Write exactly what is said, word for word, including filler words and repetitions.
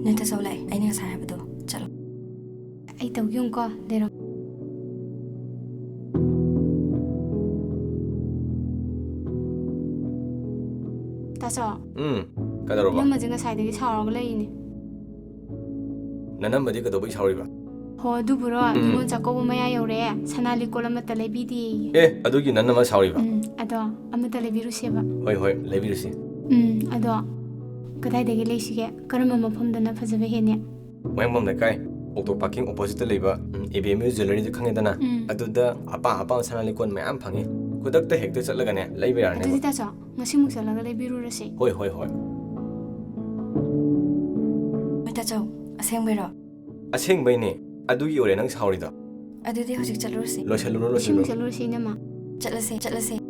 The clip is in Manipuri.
ꯅꯣꯏ ꯇꯥꯆꯧ ꯂꯥꯛꯑꯦ, ꯑꯩꯅ ꯉꯁꯥꯏ ꯍꯥꯏꯕꯗꯣ꯫ ꯆꯠꯂꯣ꯫ ꯑꯩ ꯇꯧꯒꯦ ꯌꯦꯡꯉꯨꯀꯣ, ꯂꯩꯔꯝ꯫ ꯇꯥꯆꯧ, ꯎꯝ, ꯀꯩꯗꯧꯔꯕ? ꯏꯅꯝꯃꯁꯦ ꯉꯁꯥꯏꯗꯒꯤ ꯁꯥꯎꯔꯒ ꯂꯩꯔꯤꯅꯦ꯫ ꯅꯅꯝꯃꯗꯤ ꯀꯩꯗꯧꯕꯩ ꯁꯥꯎꯔꯤꯕ? ꯍꯣ, ꯑꯗꯨꯕꯨꯔꯣ, ꯎꯝ꯫ ꯅꯤꯉꯣꯜ ꯆꯥꯛꯀꯧꯕ ꯃꯌꯥ ꯌꯧꯔꯛꯑꯦ, ꯁꯅꯥ ꯂꯤꯛꯀꯣꯟ ꯑꯃꯠꯇ ꯂꯩꯕꯤꯗꯦꯌꯦ꯫ ꯑꯦ, ꯑꯗꯨꯒꯤ ꯅꯅꯝꯃ ꯁꯥꯎꯔꯤꯕ? ꯎꯝ, ꯑꯗꯣ ꯑꯃꯠꯇ ꯂꯩꯕꯤꯔꯨꯁꯦꯕ꯫ ꯍꯣꯏ, ꯍꯣꯏ, ꯂꯩꯕꯤꯔꯨꯁꯤ꯫ ꯎꯝ, ꯑꯗꯣ ꯀꯗꯥꯏꯗꯒꯤ ꯂꯩꯁꯤꯒꯦ? ꯀꯔꯝꯕ ꯃꯐꯝꯗꯅ ꯐꯖꯕ ꯍꯦꯟꯅꯤ? ꯃꯌꯥꯡꯕꯝ ꯂꯩꯀꯥꯏ, ꯑꯣꯛꯇꯣ ꯄꯥꯔꯀꯤꯡ ꯑꯣꯄꯣꯖꯤꯠꯇ ꯂꯩꯕ, ꯎꯝ, ꯑꯦ ꯕꯤ ꯑꯦꯝ ꯌꯨ ꯖ꯭ꯋꯦꯂꯔꯤꯗꯨ ꯈꯪꯉꯦꯗꯅ? ꯎꯝ꯫ ꯑꯗꯨꯗ ꯑꯄꯥꯝ ꯑꯄꯥꯝꯕ ꯁꯅꯥ ꯂꯤꯛꯀꯣꯟ ꯃꯌꯥꯝ ꯐꯪꯉꯤ꯫ ꯈꯨꯗꯛꯇ ꯍꯦꯛꯇ ꯆꯠꯂꯒꯅꯦ, ꯂꯩꯕ ꯌꯥꯔꯅꯦꯕ꯫ ꯑꯗꯨꯗꯤ ꯇꯥꯆꯧ, ꯉꯁꯤꯃꯨꯛ ꯆꯠꯂꯒ ꯂꯩꯕꯤꯔꯨꯔꯁꯦ꯫ ꯍꯣꯏ, ꯍꯣꯏ, ꯍꯣꯏ꯫ ꯍꯣꯏ ꯇꯥꯆꯧ, ꯑꯁꯦꯡꯕꯩꯔꯣ? ꯑꯁꯦꯡꯕꯩꯅꯦ꯫ ꯑꯗꯨꯒꯤ ꯑꯣꯏꯔꯦ ꯅꯪ ꯁꯥꯎꯔꯤꯗꯣ꯫ ꯑꯗꯨꯗꯤ ꯍꯧꯖꯤꯛ ꯆꯠꯂꯨꯔꯁꯤ꯫ ꯂꯣꯏꯁꯜꯂꯨꯔꯣ, ꯉꯁꯤꯃꯨꯛ ꯂꯣꯏꯁꯜꯂꯨꯔꯣ꯫ ꯆꯠꯂꯨꯔꯁꯤ, ꯏꯅꯝꯃ꯫ ꯆꯠꯂꯁꯦ, ꯆꯠꯂꯁꯦ꯫